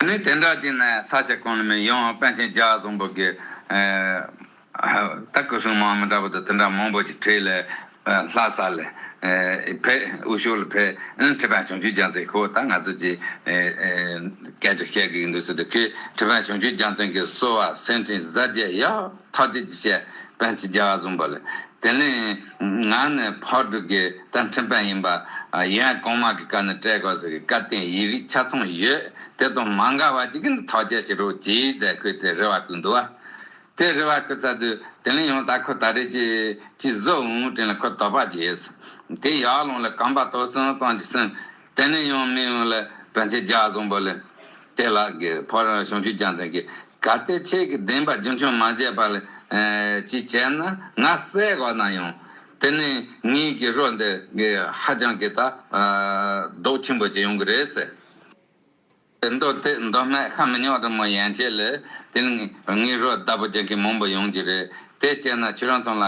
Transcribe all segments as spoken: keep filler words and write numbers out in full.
ནི་དེ་འདྲ་བྱས་ནས་ས་ཆ་གང་ལ་མི་ཡང་པཎ་ཆེན་རྒྱ་བཟང་པོ་གི་ད་སྐུ་སྲུང་མ་མི་འདྲ་བ་དང་དེ་འདྲ་མང་པོ་ཅིག་ཁྲིད་ལས་ལྷ་ས་ལ་ཕེབས། དབུས་ཕྱོགས་ལ་ཕེབས། ཁྲི་པ་བྱང་ཆུབ་རྒྱལ་མཚན་ཁོ་ད་ང་ཚོ་གི་སྐད་ཆ་བཤད་གི་འདུག་ཟེར་དུས། ཁོས་ཁྲི་པ་བྱང་ཆུབ་རྒྱལ་མཚན་གྱི་གསོལ་བ་སེམས་ཁྲལ་གཟབ་རྒྱས་ཡག་ཐག་ཆོད་ཀྱིས་བཤད། པཎ་ཆེན་རྒྱ་བཟང་པོ་ལ། དེ་ནས་ང་ནི་ཕག་གྲུ་གི་ད་ཁྲི་པ་ཡིན་པ། ཡང་གོང་མ་གི་བཀའ་ནི་སྤྲད་དགོས་ཟེར་གི་བཀའ་བསྟན་ཡི་གེ་ཆ་ཚང་ཡོད། དེ་དང་མ་འགལ་བ་ཅིག་གི་ཐག་བཅད་བྱེད་རོགས་གྱིས་ཟེར་ཁོས་དེ་རེ་བ་བསྐུལ་འདུག་བ། དེ་རེ་བ་བསྐུལ་ཚར་དུས་དེ་ནས་ཡང་ད་ཁོ་ད་རེས་ཅི་ཅི་བཟོ་འོང་དྲན་ལ་ཁོ་དོགས་པ་སྐྱེས། དེ་ཡར་ལོང་ལ་གོམ་པ་དོག་སོང་ཙམ་གྱིས་སོང་། དེ་ནས་ཡང་མི་ཡོང་ལ་པཎ་ཆེན་རྒྱ་བཟང་པོ་ལ། དེ་ལ་གི་ཕོ་བྱང་ཆུབ་རྒྱལ་མཚན་གྱིས་གལ་ཏེ་ཁྱེད་ཀྱིས་བདེན་པ་རྒྱུན་འཁྱོངས་མ་བྱས་པ་ལ་ཅི་བྱས་ན་ང་བསད་དགོས་ན་ཡང་དེ་ནས་ངའི་གི་རོ་འདི་གི་ཧ་ཅང་གི་ད་སྡུག་ཆེན་པོ་ཅིག་ཡོང་གི་རེད་ཟེར། མདོ་དེ་མདོ་སྨད་ཤ་མི་ཉོག་རི་མོ་ཡན་ཆད་ལ་དེ་ནི་ངའི་རོ་བདག་པོ་རྒྱག་མཁན་མང་པོ་ཡོང་གི་རེད། དེ་བྱས་ན་ཁྱོད་རང་ཚོ་ལ་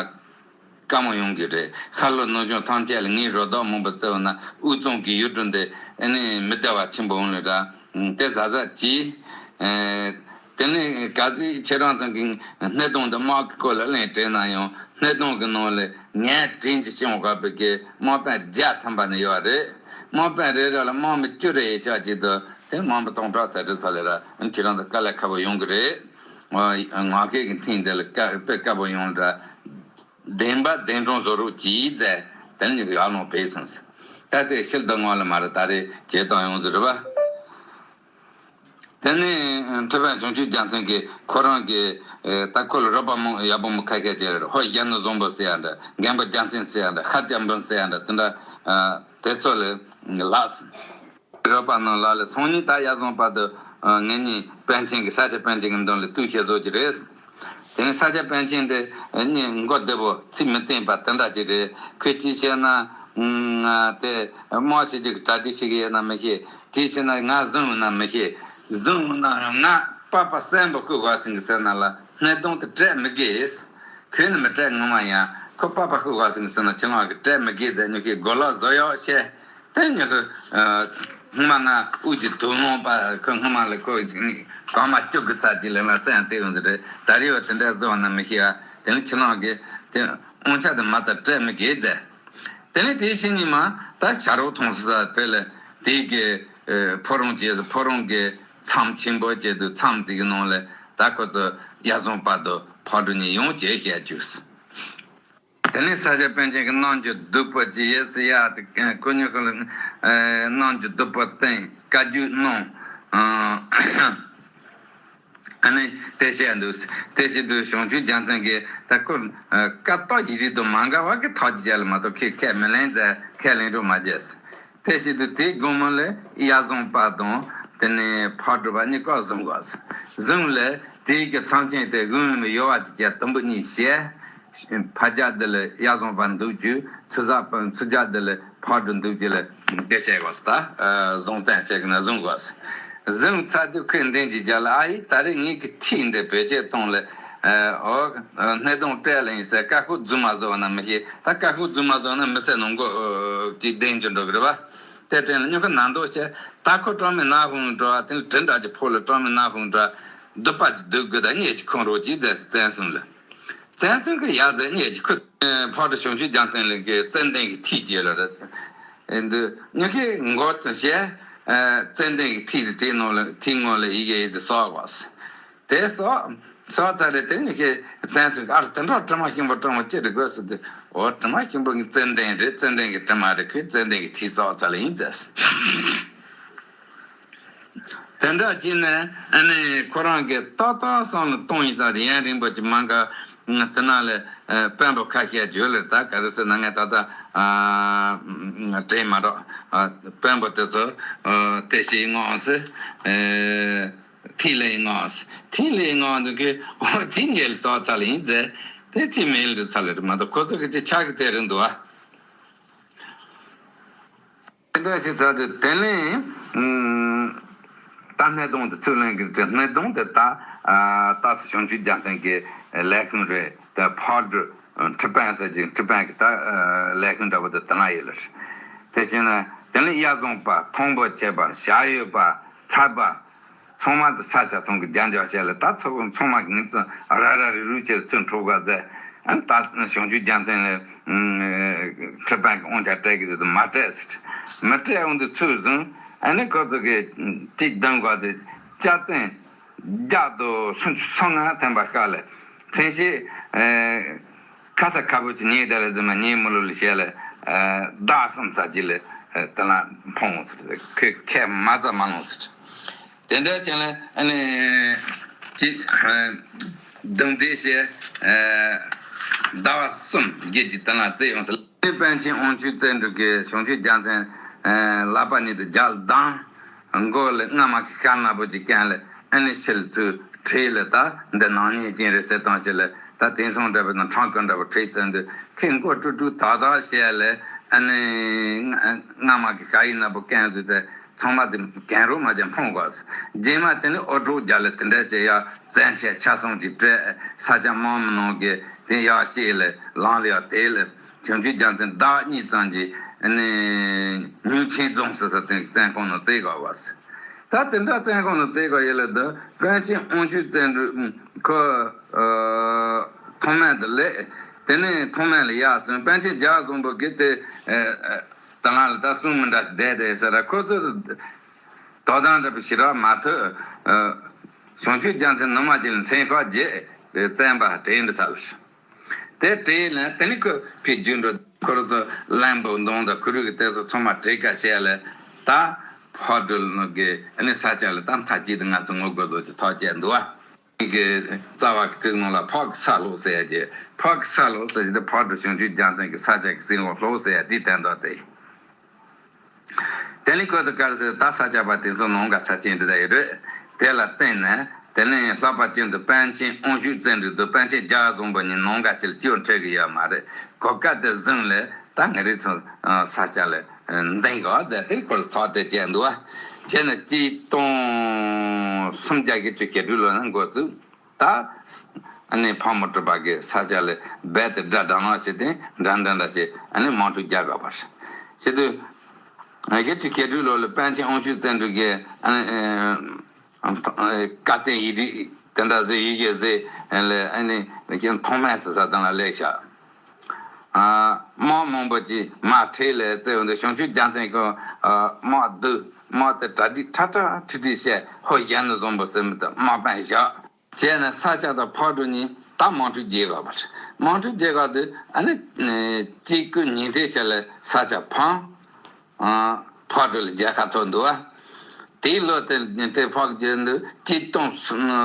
དཀའ་མོ་ཡོང་གི་རེད། ཤར་ལྷོ་ནུབ་བྱང་ཐམས་ཅད་ལ་ངའི་རོ་བདག་མང་པོ་བཙལ་བ་ན་དབུས་གཙང་གི་ཡུལ་གྲུ་འདི་ཨ་ནི་མི་བདེ་བ་ཆེན་པོ་འོང་ལེ་ར། དེ་ཟ་ཟ་གྱིས། དེ་ནས་གལ་སྲིད་ཁྱེད་རང་ཚོ་གི་སྣེ་གདོང་དུ་དམག་གི་སྐོར་ལ་གླེང་དྲན་ན་ཡང་སྣེ་གདོང་གི་ནང་ལ་ངས་དྲིན་གྱིས་སྐྱོང་དགོས་པའི་གི་དམག་དཔོན་བརྒྱ་ཐམ་པ་ནི་ཡོད་རེད། དམག་དཔོན་རེ་རེ་ལ་དམག་མི་བཅུ་རེ་ཡི་ཆ་གཅིག་ཏུ་དེ་དམག་མི་སྟོང་ཕྲག་ཙམ་རེ་ཚོ་ལ་ར་ཁྱེད་རང་ཚོ་དཀའ་ལས་ཁག་པོ་ཡོང་གི་རེད། ང་ཁེ་གི་ཐེངས་འདི་ལ་དཀའ་དཔེ་དཀའ་པོ་ཡོང་ལ་ར། བདེན་པ་བདེན་དྲང་བཟོ་རོགས་གྱིས་ཟེར། དེ་ནས་ཡར་ལོང་བས་སོང་ཟེར། ད་དེ་ཤིལ་དུ་ངོ་ལ་མ་རེད། ད་རེས་བྱེད་སྟངས་ཡོང་ཟེར་རེད་པ། དེ་ནས་ཁྲི་པ་བྱང་ཆུབ་རྒྱལ་མཚན་གྱིས་ཁོ་རང་གི་ད་ཁོ་ལ་རོགས་པ་མང་ཡག་པོ་མོ་ཁ་ཤས་ཅིག་རེད། ཧོར་གཞོན་ནུ་བཟང་པོ་ཟེར་ཡ་འདྲ། རྒན་པོ་རྒྱལ་མཚན་ཟེར་ཡ་འདྲ། ཤཱཀྱ་འབུམ་ཟེར་ཡ་འདྲ། དེ་འདྲ་དེ་ཚོ་ལ་ལགས། རོགས་པ་རྣམས་ལགས་ལ་སང་ཉིན་ད་ཡ་བཟང་པ་དུ་ངེད་གཉིས་པཎ་ཆེན་གྱི་ས་སྐྱ་པཎ་ཆེན་གྱི་མདུན་ལ་གཏུག་བཤད་བཟོ་གི་རེད། དེ་ནས་ས་སྐྱ་པཎ་ཆེན་དེ་གཉིས་མགོ་བདེ་པོ་ཚིག་མི་བརྟན་པ་དེ་འདྲ་ཅིག་རེད། ཁོས་ཅི་བཤད་ན་དེ་དམག་ཞིག་ཅིག་གྲ་སྒྲིག་ཞིག་ཡོད་ན་མི་ཤེས། ཅི་བྱས་ན་ང་བཟུང་ཡོང་ན་མི་ཤེས། བཟུང་ཡོང་ན་ང་པགས་པ་གསོན་པོ་ཁུར་དགོས་ཟེར་གི་ཟེར་ན་ལ་སྣེ་གདོང་དུ་སྤྲད་མི་དགོས། ཁོས་ནི་མི་སྤྲད། ངོ་མ་ཡང་ཁོ་པགས་པ་ཁུར་དགོས་ཟེར་གི་ཟེར་ན་ཁྱེད་རང་གིས་སྤྲད་མི་དགོས་ཟེར་ཉོ་ཁའི་གོ་ལོག་བཟོ་ཡག་བཤད། དེ་ཉོ་ཁོ་སྔོན་མ་ང་དབུས་ཀྱི་དུག་རླངས་པ་ཁོ་སྔོན་མ་ལ་ཁོ་གང་མ་སྐྱོ་གི་ཚ་གྱི་ལས་ལ་བཙན་བཙན་ཡོང་ཟེར་རེད། ད་རེས་བ་དེ་འདྲ་བཟོ་བ་ན་མི་ཤེས་ཨ། དེ་ནི་ཁྱེད་རང་གིས་དེ་དབང་ཆ་དེ་མ་རྩ་སྤྲད་མི་དགོས་ཟེར། དེ་ནས་དེའི་ཕྱི་ཉིན་མ་ད་བྱ་རོག་མཐོང་ས་དེ་ལ་དེའི་གི་ཕོ་བྲང་བཅས་སུ་ཕོ་བྲང་གི་མཚམས་ཆེན་པོ་བཅས་དུ་མཚམས་དེ་གི་ནང་ལ་ད་ཁོ་ཚོ་ཡ་བཟང་བར་དུ་ཕག་གྲུ་གཉིས་ཡོང་བྱས་བཤད་བཅུག་དེ་ནས་ས་སྐྱ་པཎ་ཆེན་གྱི་རྣམ་འགྱུར་སྡུག་པོ་ཅིག་ཡོད་ཟེར་ཡ་དེ་ཁོ་གཉིས་ཁོ་ལ་རྣམ་འགྱུར་སྡུག་པོ་བསྟན་བཀའ་བརྒྱུད་གནང་། ཨ་ནི་དེ་བཤད་འདུག་དེ་བྱེད་དུས་བྱང་ཆུབ་རྒྱལ་མཚན་གྱིས་ད་ཁོ་བཀའ་རྟགས་ཡིག་རིགས་དང་མ་འགལ་བ་གི་ཐག་གཅོད་བྱས་ལ་མ་གཏོགས་ཁས་ཁས་མི་ལེན་ཟེར། ཁས་ལེན་རོགས་མ་བྱས། དེ་བྱེད་དུས་དེའི་དགོང་མོ་ལ་ཡ་བཟང་པ་དང་དེ་ནས་ཕག་གྲུ་པ་གཉིས་ཀ་བཟུང་དགོས། བཟུང་ལ་དེའི་གི་མཚམས་ཆེན་དེ་དབུས་ལམ་ཡོལ་བ་ཅིག་བྱས་དུམ་བུ་གཉིས་བྱས། ཕར་རྒྱག་འདི་ལ་ཡ་བཟང་པ་འདུག་རྒྱུ། ཚུར་ཟག་པ་ཚུར་རྒྱག་འདི་ལ་ཕག་གྲུ་འདུག་རྒྱུ་ལ་འདི་བྱས་དགོས་ད། བཟུང་བཙན་བྱས་གི་ན་བཟུང་དགོས། བཟུང་ཚར་དུས་ཁོས་འདེན་གྱི་རྒྱ་ལ་ཨ་ཡི་ད་རེས་ངེད་ཀྱི་ཐིག་འདི་བེད་སྤྱོད་གཏོང་ལ་ཨོ་སྣེ་གདོང་སྤྲད་ལ་ཡིན་ཟེར། ཀ་ཁུག་རྫུན་མ་བཟོ་བ་ན་མི་ཤེས། ད་ཀ་ཁུག་རྫུན་མ་བཟོ་ན་མི་ཟེར་ནོ་མགོ་ཅིག་བདེན་རྒྱུ་འགྲོ་གི་རེད་བ། དེ་དྲན་ལ་སྨྱོ་ཁ་ན་མདོག་བྱས། ད་ཁོ་གྲོགས་མེད་ན་ཧུང་འགྲོ་བ་དེ་ལ་དྲིལ་འདྲ་གྱི་ཕོ་ལ་གྲོགས་མེད་ན་ཧུང་འགྲོ་བ་སྡུག་པ་ཅིག་སྡུག་དགོས། ད་གཉེན་གྱི་ཁོང་རོགས་ཅིག་མཛད་ཟེར་བཙན་བཟུང་ལ། བཙན་བཟུང་གི་ཡ་ཟེར་གཉེན་གྱི་ཁུ་ཕག་གྲུ་བྱང་ཆུབ་རྒྱལ་མཚན་ལ་གི་ཙན་དན་གྱི་ཐིག་ཅེས་ལ་རེད། འདི་ཉི་ཤེས་མགོ་དུ་བྱས། ཙན་དན་གྱི་ཐིག་དེ་དེའི་ནང་ལ་ཐིག་ངོ་ལ་ཡི་གེ་ཡི་ཟེར་སོགས་པ། དེ་སོགས་སོགས་ཚར་རེ་དེ་ཉི་ཤེས་བཙན་བཟུང་གི་ཨ་ར་དེ་འདྲ་དྲི་མ་ཞིམ་པོ་དྲི་མ་ཅི་རེད་དགོས་ཟེར་དུས། འོ་དྲི་མ་ཞིམ་པོ་གི་ཙན་དན་རེད། ཙན་དན་གྱི་དྲི་མ་རེད། ཁོས་ཙན་དན་གྱི་ཐིག་སོགས་ཚར་ལ་ཡིན་ཟེར། དེ་འདྲ་བྱས་ནས་ཨ་ནི་ཁོ་རང་གི་ཏག་ཏག་བསམ་བློ་གཏོང་ཡིན་ད་ཡུན་རིང་པོ་ཅིག་མ་འགའ་དེ་ན་ལས་དཔོན་པོ་ཁ་ཤས་བརྗོད་ལེར་ད་ག་རེ་ཟེར་ན་ངས་ད་ལྟ་དྲན་མ་རོགས། དཔོན་པོ་དེ་ཚོ་དེ་ཞིག་ངོ་ཟེར། ཐིག་ལེ་ཡི་ངོ་ཟེར། ཐིག་ལེ་ཡི་ངོ་འདུག་གི་འོ་ཐིག་ཉེ་ལ་སོགས་ཚར་ལ་ཡིན་ཟེར། དེ་ཐིག་མེད་ལ་ཚར་ལ་རེད་མ་གཏོགས་ཁོ་ཚོ་གི་དེ་ཆག་གི་དེ་རེད་འདུག་ཨ། དེ་འདྲ་ཞིག་ཚར་དུས་དེ་ལས་ད་སྣེ་གདོང་དུ་ཚུར་ལེན་གི་དེ་སྣེ་གདོང་དེ་ད་ཏཱ་སི་བྱང་ཆུབ་རྒྱལ་མཚན་གྱི་ལས་ཁུངས་རེད། ད་ཕག་གྲུ་ཁྲི་པན་ཟེར་གྱི་ཁྲི་པན་གྱི་ད་ལས་ཁུངས་འདྲ་པོ་དེ་དེ་ན་ཡོད་ལ། དེ་བྱས་ན་དེ་ལས་ཡ་བཟང་པ་མཐོང་པོ་ཆེ་བ་ཞྭ་ཡོད་པ་ཚ་བ། ཚང་མ་དེ་ས་ཆ་ཚང་གི་རྒྱ་འཇོག་བྱས་ལ། ད་ཚོ་ཚང་མ་གི་ངེད་ཚོ་ར་ར་རི་རུ་ཆེར་ཚུར་འཁྲུག་ག་ཟེར། ཨ་ནི་ད་བྱང་ཆུབ་རྒྱལ་མཚན་ལ་ཁྲི་པན་གི་དབང་ཆ་སྤྲད་གི་ཟེར་དུ་མ་སྤྲད་ཟེར། མི་སྤྲད་འོང་དུས་ཚུར་བཟུང་། ཨ་ནི་ཁོ་ཚོ་གི་ཅིག་གདམ་ག་དེ་སྐྱ་བཙན་བརྒྱ་དང་སུམ་ཅུ་སོ་ལྔ་ཐོན་པ་ཤག་ལ། མཚན་ཤས། ཁ་ས་ཁ་བུ་ཅི་ཉེ་དེ་ལ་ཟིན་མ་ཉེ་མི་ལོ་ལ་བཤད་ལ། ཟླ་གསུམ་ཚར་རྗེས་ལ་དེ་ལ་འཕོང་ཟེར། ཁོས་ཁས་མ་ཚ་མ་ལོང་ཟེར། དེ་འདྲ་ཅན་ལ་ཨ་ནི་ཅི་སྡོམ་དེ་བཤད། ཟླ་བ་གསུམ་རྗེས་ཀྱི་དེ་ལ་བཙལ་ཡོང་ཟེར། པཎ་ཆེན་དབང་ཕྱུག་བརྩོན་འགྲུས་ཀྱིས་བྱང་ཆུབ་རྒྱལ་མཚན་ལག་པ་གཉིས་དེ་རྒྱབ་ལ་བརྡུངས། མགོ་ལ་རྔ་མ་གི་ཤ་ནག་པོ་ཅིག་བཀན་ལ། ཨ་ནི་ཕྱི་ལ་ཚུར་ཁྲིད་ལ། ད་འདི་ནག་ཉེས་ཅན་རེད་ཟེར་བཏང་ཞིག་ལ། ད་དེང་སང་འདྲ་བོ་དང་ཁྲང་ཀོན་འདྲ་བོ་ཁྲིད་ཙམ་དུས་ཁོས་མགོ་དཀྲུག་དཀྲུག་ཏག་ཏག་བྱས་ལ། ཨ་ནི་རྔ་མ་གི་ཤ་ཡི་ནག་པོ་བཀན་དུས་དེ་ཚང་མ་དེ་གན་རོ་མ་བྱས་འཕངས་གོ། རྗེས་མ་དེ་ནི་འུར་སྒྲོག་རྒྱག་ལ། དེ་འདྲ་བྱས་ཡ་བཙན་ཆས་ཆ་ཚང་གི་སྤྲད། ས་ཆ་མང་མི་ནང་གི་དེ་ཡར་བསྐྱལ་ལ། ལམ་ལ་ཡར་དེད་ལ། བྱང་ཆུབ་རྒྱལ་མཚན་ཟླ་གཉིས་ཙམ་གྱི་ཨ་ནི་མྱུར་ཆེན་རྫོང་ཟེར་ས་དེ་བཙོན་ཁང་ནང་བཙལ་ག་བ་ཟེར། ད་དེ་འདྲ་བཙོན་ཁང་ནང་བཙལ་ག་ཡོད་ལ། ད་པཎ་ཆེན་དབང་ཕྱུག་བརྩོན་འགྲུས་ཁོ་ཐང་དམར་དུ་སླེབས། དེ་ནས་ཐང་དམར་ལ་ཡར་སོང་། པཎ་ཆེན་རྒྱ་བཟང་པོ་གིས་དེ་ད་ལ་ལ་ད་གསུང་མི་འདྲ་བསྡད་དེ་ཟེར། ཁོ་ཚོ་དོ་དམ་འདྲ་པོ་ཞིག་རག་མ་ཐུབ། བྱང་ཆུབ་རྒྱལ་མཚན་ནུ་མ་ཅིག་ལ་མཚན་ཁ་བརྒྱབ། བཙོན་པ་བྲོས་འགྲོ་ཚར་ལ། དེ་བྲོས་ནས་དེ་ནི་ཁོ་ཕེབས་རྒྱུ་འགྲོ། ཁོ་རང་ཚོ་བློན་པོ་མདུང་དང་ཁུ་རུ་གི་དེ་ཚོ་ཚང་མ་བྲོས་ཁ་བྱས་ལ། ད་ཕག་གྲུ་གི་ཨ་ནི་ས་ཆ་ལ་ད་མཐའ་དཀྱིལ་དུ་ང་ཚོ་ངོ་རྒོལ་ཚོ་ཅིག་ཐག་བཅད་འདུག་བ། གི་རྩ་བ་གི་ཚིག་ནང་ལ་ཕག་གི་ས་སློག་ཟེར་ཡ་ཅིག་ཕག་གི་ས་སློག་ཟེར་ཡ་དེ་ཕག་གྲུ་བྱང་ཆུབ་རྒྱལ་མཚན་གྱི་ས་ཆ་གི་སྲིད་དབང་སློག་ཟེར་ཡ་དེའི་དོན་དག་དེ། དེ་ནི་ཁོ་ཚོ་ག་རེ་ཟེར། ད་ས་སྐྱ་པ་དེ་ཚོ་ནང་ག་ཚ་ཅན་འདི་ད་ཡོད་རེད། དེ་ལ་བརྟེན་ནས་དེ་ནི་ལྷག་པར་ཅན་དུ་པཎ་ཆེན་དབང་ཕྱུག་བརྩོན་འགྲུས་དང་པཎ་ཆེན་རྒྱ་བཟང་པོ་གཉིས་ནང་ག་ཅིག་ལ་སྐྱོན་འཕྲད་གི་ཡོད་མ་རེད། གོ་སྐབས་དེ་བཟུང་ལས་ད་ངེད་རིགས་ཚོ་ས་སྐྱ་ལ་འཛིང་གོ་ཟེར་དེ་ཁོ་ལ་ཐག་དེ་བཅད་འདུག་བ། བྱས་ནས་གཅིག་སྟོང་སུམ་བརྒྱ་བཞི་བཅུ་ཞེ་དྲུག་ལོ་ན་འགོ་བཙུགས། ད་ཨ་ནི་ཕག་མོ་གྲུ་པ་གི་ས་ཆ་ལ་རྦད་དེ་དགྲ་དགྲ་ནག་བྱས་ཏེ་འདྲ་འདྲ་འདྲ་བྱས། ཨ་ནི་དམག་འཁྲུག་རྒྱག་དགོས་པ་རེད། བྱས་དུས་བཞི་བཅུ་ཞེ་དྲུག་ལོ་ལ་པཎ་ཆེན་དབང་ཕྱུག་བརྩོན་འགྲུས་ཀྱིས་ཨ་ནི་བཀའ་བསྟན་ཡིག་རིགས་དེ་འདྲ་བཟོས། ཡི་གེ་བཟོས་ལ། ཨ་ནི་ཐང་དམར་ཟེར་ས་དེ་ལ་སླེབས་ཤག་དམག་མང་པོ་ཅིག་མར་ཁྲིད་ལ་བཙལ་འོང་དུས་བྱང་ཆུབ་རྒྱལ་མཚན་གྱིས་དམག་བསྡུ། དམག་དེ་གྲ་སྒྲིག་ཁྲ་ཁྲ་ཁྲིག་ཁྲིག་བྱས། ཧོ་གཞན་ནི་བཟང་པོ་ཟེར་མི་དེ་དམག་དཔོན་བཞག་བྱས་ནས་ས་སྐྱ་དང་ཕག་གྲུ་གཉིས་ད་དམག་འཁྲུག་རྒྱག་ག་བ་རེད། དམག་འཁྲུག་རྒྱག་ག་དུས་ཨ་ནི་གཅིག་སྐུ་ཉིན་མཚན་བྱས་ལ་ས་སྐྱ་འཕངས། ཕག་གྲུ་ལ་རྒྱལ་ཁ་ཐོབ་འདུག་བ། དེའི་ལོ་དེ་དེ་ཕག་གྲུ་འདི་གཅིག་སྟོང་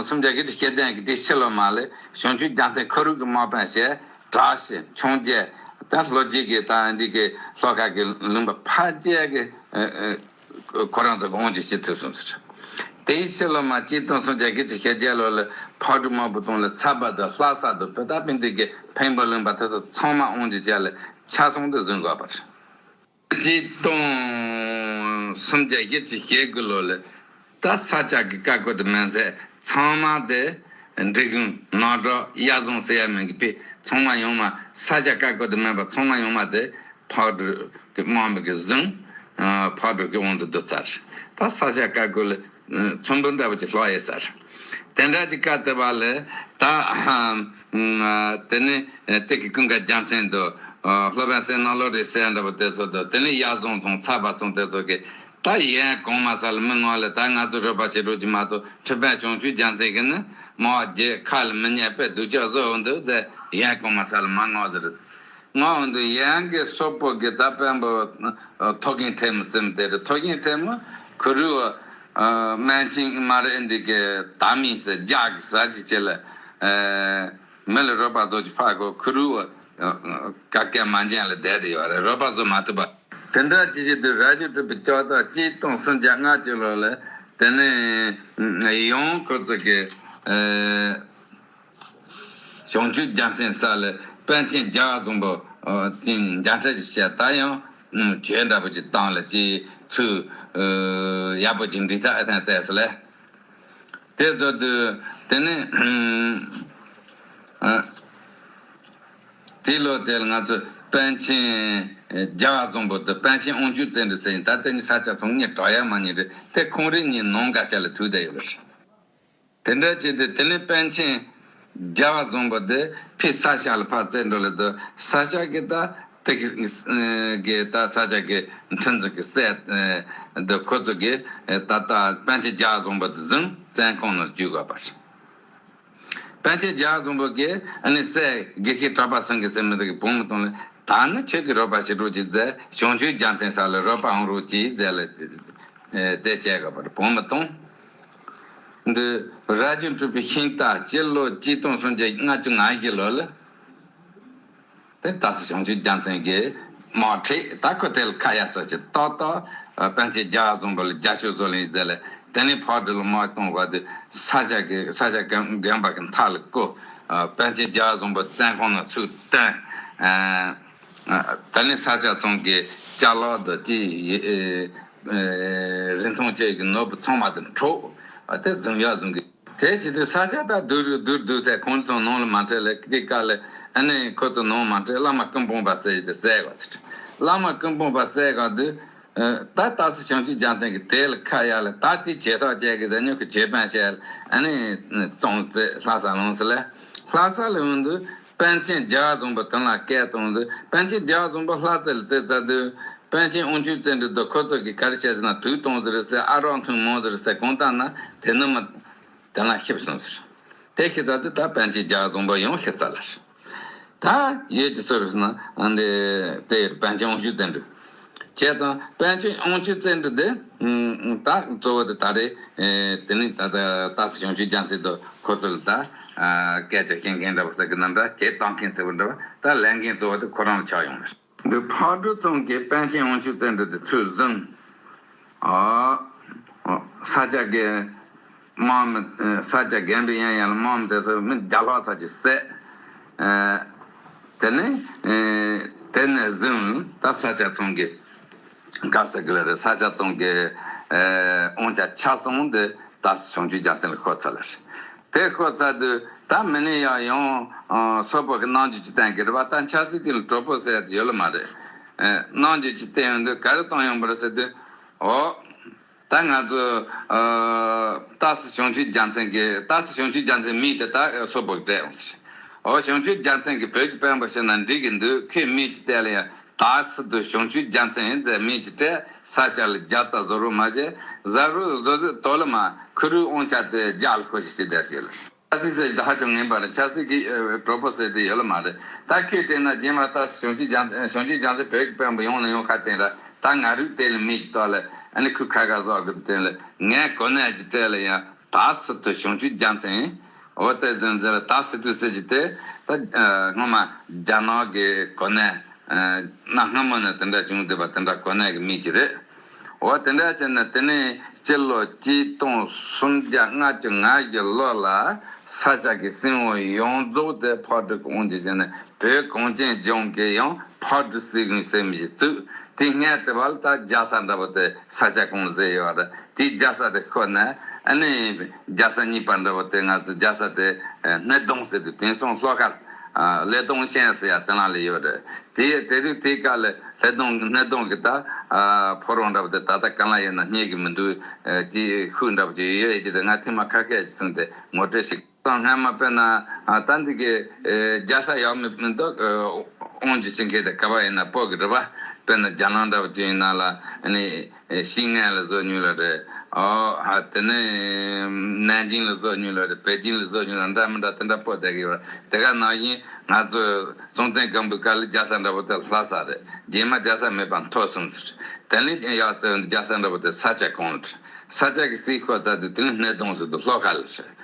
སུམ་བརྒྱ་བཞི་བཅུ་ཞེ་བདུན་གྱི་དེའི་ཕྱི་ལོ་མ་ལ་བྱང་ཆུབ་རྒྱལ་མཚན་ཁུ་རུ་གི་དམག་དཔོན་བྱས། བྲག་ཤི་འཕྱོངས་རྒྱས་ད་ལྷོ་རྒྱུད་ཀྱི་ད་འདི་གི་ལྷོ་ཁ་གི་ལུང་པ་ཕལ་ཆེར་གི་ཁོ་རང་ཚོ་གི་དབང་ཆ་བྱེད་ཐུབ་སོང་ཟེར། དེའི་ཕྱི་ལོ་མ་གཅིག་སྟོང་སུམ་བརྒྱ་བཞི་བཅུ་ཞེ་བརྒྱད་ལོ་ལ་ཕག་གྲུ་དམར་པོ་དང་ལ་ཚ་བ་དང་ལྷ་ས་དང་བོད་ད་བོད་འདི་གི་འཕན་པོ་ལུང་པ་དེ་ཚོ་ཚང་མ་དབང་ཆ་བྱས་ལ་ཆ་ཚང་དུ་བཟུང་དགོས་པ་རེད། གཅིག་སྟོང་སུམ་བརྒྱ་བཞི་བཅུ་ཞེ་དགུ་ལོ་ལ་ད་ས་སྐྱ་གི་བཀའ་བཀོད་དུ་མ་ཚད་ཚང་མ་དེ་འབྲི་གུང་ནགས་གྲོག་གཡའ་བཟང་ཟེར་ཡ་མིང་གི་དཔེ་ཚང་མ་ཡོང་མ། ས་སྐྱ་བཀའ་བཀོད་དུ་མིན་པ་ཚང་མ་ཡོང་མ་དེ་ཕག་གྲུ་གི་དམག་མི་གི་བཟུང་། ཕག་གྲུ་གི་དབང་དུ་བསྡུ་ཚར། ད་ས་སྐྱ་བཀའ་བཀོད་ལ་ཚོམ་བུ་འདྲ་པོ་ཅིག་ལྷག་ཡོད་ས་རེད། དེ་འདྲ་གྱི་སྐབས་དེ་བ་ལ་ད་དེ་ནས་དེ་གི་ཀུན་དགའ་རྒྱལ་མཚན་དང་སློབ་དཔོན་སེང་ནག་ལོ་རེ་ཟེར་འདྲ་པོ་དེ་ཚོ་དང་། དེ་ནས་གཡའ་བཟང་དང་ཚ་བ་ཚང་དེ་ཚོ་གི་ད་ཡན་གོང་མ་ས་ལ་མི་མངགས་ལ། ད་ང་ཚོ་རོགས་པ་བྱེད་རོགས་ཀྱི་མ་གཏོགས་ཁྲི་པ་བྱང་ཆུབ་རྒྱལ་མཚན་གྱིས་ནི་དམག་རྒྱག་ཁ་ལ་མི་ཉན་པས་སྡུག་ཅག་བཟོ་འོང་འདུག་ཟེར། ཡན་གོང་མ་ས་ལ་མ་མངགས་ཟེར། མངགས་འོང་དུས་ཡན་གྱི་སོག་པོ་གི་ད་དཔོན་པོ་ཐོ་རྒན་ཐེ་མུ་ཟེར་མི་དེ་རེད། ཐོ་རྒན་ཐེ་མུ་ཁུ་རུ་སྨན་ཆེན་མ་རེད་འདི་གི་ད་མིན་ཟེར། རྒྱག་གི་ཟ་ཅིག་བྱེད་ལ་མི་ལ་རོགས་པ་བཟོ་ཅིག་ཕ་གོ། ཁུ་རུ་ག་གེ་མ་འཇན་ལ་བསྡད་དེ་ཡོད་རེད། རོགས་པ་བཟོ་མ་ཐུབ་པ། དེ་འདྲ་ཅི་ཞིག་དུས་ར་ཇུ་གྲུབ་པའི་ལྕགས་རྟ་གཅིག་སྟོང་སུམ་བརྒྱ་ལྔ་བཅུ་ལོ་ལ་དེ་ནས་ཡང་ཁོ་ཚོ་གི་བྱང་ཆུབ་རྒྱལ་མཚན་ས་ལ་པཎ་ཆེན་རྒྱ་བཟང་པོ་ཅིག་མཇལ་འཕྲད་ཅིག་བྱས། ད་ཡང་གྱོད་འདྲ་པོ་ཅིག་བཏང་ལ་ཅིག་ཚུར་ཡག་པོ་ཅིག་འགྲིག་ཐག་ཨེ་ཐང་བལྟས་སོང་ལ། དེ་ཚོ་དུས་དེ་ནས་དེ་ལོ་དེ་ལ་ང་ཚོ་ པཎ་ཆེན་རྒྱལ་བ་བཟང་པོ་དང་པཎ་ཆེན་དབང་ཕྱུག་བརྩོན་འགྲུས་ཟེར་ཡིན། ད་དེ་གཉིས་ས་སྐྱ་ཚང་གཉིས་གྲགས་ཡ་མ་ཉེ་རེད། དེ་ཁོང་རིགས་གཉིས་ནང་འགའ་ཤས་ལ་ཐུག་བསྡད་ཡོད་རེད། དེ་འདྲ་བྱས་ཏེ་དེ་ནས་པཎ་ཆེན་རྒྱལ་བ་བཟང་པོ་དེ་ཕའི་ས་སྐྱ་ལ་ཕར་བཙལ་འགྲོ་ལེ་དུ། ས་སྐྱ་གི་ད་དེ་གི་གི་ད་ས་སྐྱ་གི་ཁྲི་འཛིན་གི་སྲས་འདི་ཁོ་ཚོ་གི་ད་ད་པཎ་ཆེན་རྒྱལ་བ་བཟང་པོ་དེ་བཟུང་བཙོན་ཁང་ནང་བཅུག་དགོས་པ་རེད། པཎ་ཆེན་རྒྱལ་བ་བཟང་པོ་གིས་ཨ་ནི་སྲས་དགེ་བཤེས་གྲགས་པ་སེང་གེ་ཟེར་མི་དེ་གི་བུ་མོ་དང་ལ། ད་ནི་ཁྱེད་ཀྱི་རོགས་པ་བྱེད་རོགས་ཀྱིས་མཛད། བྱང་ཆུབ་རྒྱལ་མཚན་ས་ལ་རོགས་པ་འོང་རོགས་ཀྱིས་མཛད་ལ་དེ་བྱས་དགོས་པར་བུ་མོ་དང་། འདི་རྭ་ཅོ་གྲུབ་པའི་ཤིང་རྟ་སྤྱི་ལོ་གཅིག་སྟོང་སུམ་བརྒྱ་ལྔ་བཅུ་ང་བཞི་ལོ་ལ། དེ་ད་སྲས་བྱང་ཆུབ་རྒྱལ་མཚན་གྱིས་དམག་ཁྲིད། ད་ཁོ་དེ་ལ་ཁ་ཡ་ས་ཅིག་ཏག་ཏག་པཎ་ཆེན་རྒྱལ་བ་བཟང་པོ་ལ་རྒྱབ་སྐྱོར་བཟོ་ལེན་མཛད་ལ། དེ་ནས་ཕག་གྲུ་ལ་དམག་གཏོང་བ་དེ་ས་སྐྱ་གི་ས་སྐྱ་དགོན་པ་གི་མཐའ་ལ་བསྐོར། པཎ་ཆེན་རྒྱལ་བ་བཟང་པོ་བཙོན་ཁང་ནང་ཚུར་བཏོན། དེ་ནས་ས་སྐྱ་ཚང་གི་ཅ་ལག་དང་དེ་རིན་ཐང་ཅན་གྱི་ནོར་བུ་ཚང་མ་དེ་འཕྲོག་དེ་བཟུང་ཡ་བཟུང་གི། དེ་བྱས་དུས་ས་སྐྱ་ད་སྡུག་རུ་སྡུག་སྡུག་ཚེ་ཁོང་ཚོ་ནང་ལ་མ་ཁྲིད་ལ། དེ་ག་ལ་ཨ་ནི་ཁོ་ཚོ་ནང་མ་ཁྲིད། བླ་མ་ཀུན་སྤངས་པ་ཟེར་དེ་བསད་ག་ཟེར། བླ་མ་ཀུན་སྤངས་པ་བསད་ག་དུས། ད་ད་སྲས་བྱང་ཆུབ་རྒྱལ་མཚན་གྱིས་དེ་ལ་ཁ་གཡར་ལ། ད་དེ་བྱེད་ཐབས་བྱེད་གི་ཟེར་ཉོ་གི་བྱེད་པན་བྱས་ལ་ཨ་ནི་བཙོང་རྩེ་ལྷ་ས་ལོངས་སུ་ལ། ལྷ་ས་ལ་འོང་དུས་པཎ་ཆེན་རྒྱལ་བ་བཟང་པོ་དོན་ལ་སྐད་གཏོང་དུས། པཎ་ཆེན་རྒྱལ་བ་བཟང་པོ་ལྷ་རྩེ་ལ་རྩེ་ཚར་དུས། པཎ་ཆེན་དབང་ཕྱུག་བརྩོན་འགྲུས་དང་ཁོ་ཚོ་གིས་ག་རེ་བྱས་ཟེར་ན། དུག་གཏོང་ཟེར་ཟེར། ཨ་རག་འཐུང་མོ་ཟེར་ཟེར། གང་ལྟར་ན་དེ་ནི་མི། དེ་ལ་ཤི་སོང་ཟེར། དེ་ཤི་ཚར་དུས་ད་པཎ་ཆེན་རྒྱལ་བ་བཟང་པོ་ཡང་ཤི་ཚར་ལ། ད་ཡོད་ཀྱི་སུ་རེད་ཟེར་ན་འདི་དེ་ཡོད་པཎ་ཆེན་དབང་ཕྱུག་བརྩོན་འགྲུས། བྱས་ཙང་པཎ་ཆེན་དབང་ཕྱུག་བརྩོན་འགྲུས་དེ། ད་གཙོ་བོ་དེ་ད་རེས་དེ་ནི་ད་ད་ད་སྲས་བྱང་ཆུབ་རྒྱལ་མཚན་དང་ཁོ་ཚོ་ལ་ད་སྐད་ཆ་བཤད་མཁན་འདྲ་བོ་ཟེར་གི་ནམ་འདྲ་བྱེད་བཏང་མཁན་ཟེར་བ་འདྲ་བ། ད་ལས་འགན་གཙོ་བོ་དེ་ཁོ་རང་ལ་ཆགས་ཡོང་བ་རེད། འདི་ཕག་གྲུ་ཚང་གིས་པཎ་ཆེན་དབང་ཕྱུག་བརྩོན་འགྲུས་དེ་ཚུར་བཟུང་། ཨ། ཨ། ས་སྐྱ་གི་དམག་མི། ས་སྐྱ་དགོན་པའི་གཡང་གཡང་ལ་དམག་མི་དེ་ཚོ་མི་བརྒྱ་ལྷག་ཙམ་ཅིག་བསད། ཨ། དེ་ནས། ཨ། དེ་ནས་བཟུང་ད་ས་སྐྱ་ཚང་གི་ག་ཟེར་གི་ལ་རེད། ས་སྐྱ་ཚང་གི་ཨ་དབང་ཆ་ཆ་ཚང་དེ་ད་བྱང་ཆུབ་རྒྱལ་མཚན་ལ་ཤོར་ཚར་ལ་རེད། དེ་ཤོར་ཚར་དུས་ད་མི་ནི་ཡང་ཡང་ཨ་སོག་པོ་གི་རྣམ་འགྱུར་ཅིག་བསྟན་གི་རེད་པ། ད་ཆབ་སྲིད་དེ་ལ་གྲོགས་པོ་ཟེར་ཡ་དེ་ཡོད་ལ་མ་རེད། ཨ། རྣམ་འགྱུར་ཅིག་བསྟན་ཡོང་དུས་ག་རེ་བཏང་ཡོང་བ་རེད་ཟེར་དུས། འོ། ད་ང་ཚོ་ཨ་ད་སྲས་བྱང་ཆུབ་རྒྱལ་མཚན་གྱི། ད་སྲས་བྱང་ཆུབ་རྒྱལ་མཚན་མིང་དེ་ད་སོག་པོ་གིས་སྤྲད་ཡོང་ཟེར། འོ། བྱང་ཆུབ་རྒྱལ་མཚན་གྱིས་བོད་ཀྱི་དཔོན་པོ་བྱས་ན་འགྲིག་གི་འདུག་ཁོས་མིང་ཅིག་བལྟས་ལ་ཡང་ད་སྲིད་དུ་བྱང་ཆུབ་རྒྱལ་མཚན་ཡིན་ཟེར་མིང་ཅིག་སྤྲད། ས་སྐྱ་ལ་རྒྱལ་རྩ་བཟོ་རོགས་མ་བྱེད། བཟོ་རོགས་བཟོ་ཟེར་དོ་ལ་མ། ཁུ་རུའི་དབང་ཆ་དེ་རྒྱ་ལ་ཤོར་ཞིག་བྱེད་བསྡད་ཟེར་ལ། ཆབ་སྲིད་ཟེར་གྱི་དེ་ཧ་ཅང་ངན་པ་རེད། ཆབ་སྲིད་ཀྱི་ཨ་གྲོགས་པོ་ཟེར་དེ་ཡོད་ལ་མ་རེད། ད་ཁོས་དྲན་ན་རྗེས་མ་ད་བྱང་ཆུབ་རྒྱལ་མཚན། བྱང་ཆུབ་རྒྱལ་མཚན་བོད་ཀྱི་དཔོན་པོ་ཡོང་ན་ཡོང་ཁ་བསྟན་ར། ད་ང་རུས་དེ་ལ་མིང་ཅིག་བཏགས་ལ་ཨ་ནི་ཁོས་ཁ་ཁ་བཟོ་གི་འདུག་དྲན་ལ། ངས་གོ་གནས་ཅིག་སྤྲད་ལ་ཡང་ད་སྲིད་དུ་བྱང་ཆུབ་རྒྱལ་མཚན་ཡིན། འོ་དེ་ཟེར་ཟེར་ལ། ད་སྲིད་དུ་ཟེར་གྱི་དེ་ད་ཨ་སྔོན་མ་རྒྱ་ནག་གི་གོ་གནས་ཨ་གནའ་སྔ་མོ་ནས་དེ་འདྲ་བྱུང་བསྡད་པ་དེ་འདྲ་གོ་གནས་ཀྱི་མིང་ཅིག་རེད། འོ་དེ་འདྲ་བྱས་ནས་དེ་ནས་སྤྱི་ལོ་གཅིག་སྟོང་སུམ་བརྒྱ་ལྔ་བཅུ་ང་བཞི་ལོ་ལ་ས་སྐྱ་གི་སྲིད་དབང་ཡོངས་རྫོགས་དེ་ཕག་གྲུ་གི་དབང་གིས་བྱས་ནས་བོད་གངས་ཅན་ལྗོངས་ཀྱི་ཡང་ཕག་གྲུ་སྲིད་དབང་ཟེར་མི་ཞིག་བཙུགས། དེ་སྔ་དེ་བར་ལ་ད་རྒྱལ་ས་འདྲ་པོ་དེ་ས་སྐྱ་གང་ཟེར་ཡོད་རེད། དེ་རྒྱལ་ས་དེ་ཤོར་ནས་ཨ་ནི་རྒྱལ་ས་གཉིས་པ་འདྲ་པོ་དེ། ང་ཚོ་རྒྱལ་ས་དེ་ཨ་སྣེ་གདོང་ཟེར་དུས་དེང་སང་ལྷོ་ཁ་ཨ་ལེ་གདོང་ཤན་ཟེར་ཡ་དེ་ལ་ལས་ཡོད་རེད། དེ་དེ་དུས་དེ་ག་ལ་ལྷེ་གདོང་སྣེ་གདོང་གི་ད་ཨ་ཕོ་རོང་འདྲ་པོ་དེ་ད་ལྟ་གང་ལ་ཡིན་ན་རྙེད་གི་མི་འདུག་ཨ་ཅིག་ཤུགས་འདྲ་པོ་ཅིག་ཡོད་ཡོད་ཀྱི་རེད། ང་ཐེངས་མ་ཁ་ཤས་ཅིག་སོང་སྟེ་ངོ་སྤྲོད་ཞིག་དང་། སྔ་མ་དཔེར་ན་ཨ་ད་འདི་གི་ཨེ་རྒྱལ་ས་ཡག་མི་མི་འདུག་ཨ་དབང་ཅིག་བྱེད་མཁན་དེ་ག་པར་ཡིན་ན་སྤོ་གི་རེད་པ། དཔེར་ན་རྒྱ་ནག་འདྲ་པོ་ཅིག་ཡིན་ན་ལ་ཨ་ནི། ཨེ་ཤིང་ངན་ལ་བཟོ་མྱོང་ལ་རེད། ཨོ་ཧ། དེ་ནས་ནན་ཅིང་ལ་བཟོ་མྱོང་ལ་རེད། པེ་ཅིང་ལ་བཟོ་མྱོང་ལ་འདྲ་མི་འདྲ་དེ་འདྲ་སྤོ་བསྡད་ཀྱི་ཡོད་རེད། དེ་ག་ནང་བཞིན་ང་ཚོ་སྲོང་བཙན་སྒམ་པོའི་སྐབས་ལ་རྒྱལ་ས་འདྲ་པོ་དེ་ལྷ་ས་རེད། རྗེས་མ་རྒྱལ་ས་མེད་པ་འཐོར་སོང་ཟེར། དེ་ནས་ཡར་བཙལ་བ་འདི་རྒྱལ་ས་འདྲ་པོ་དེ་ས་སྐྱ་གང་ལ་རེད། ས་སྐྱ་གི་སྲིད་ཤོར་ཚར་དུས་དེ་ནས་སྣེ་གདོང་ཟེར་དུས་ལྷོ་ཁ་ལ་རེད།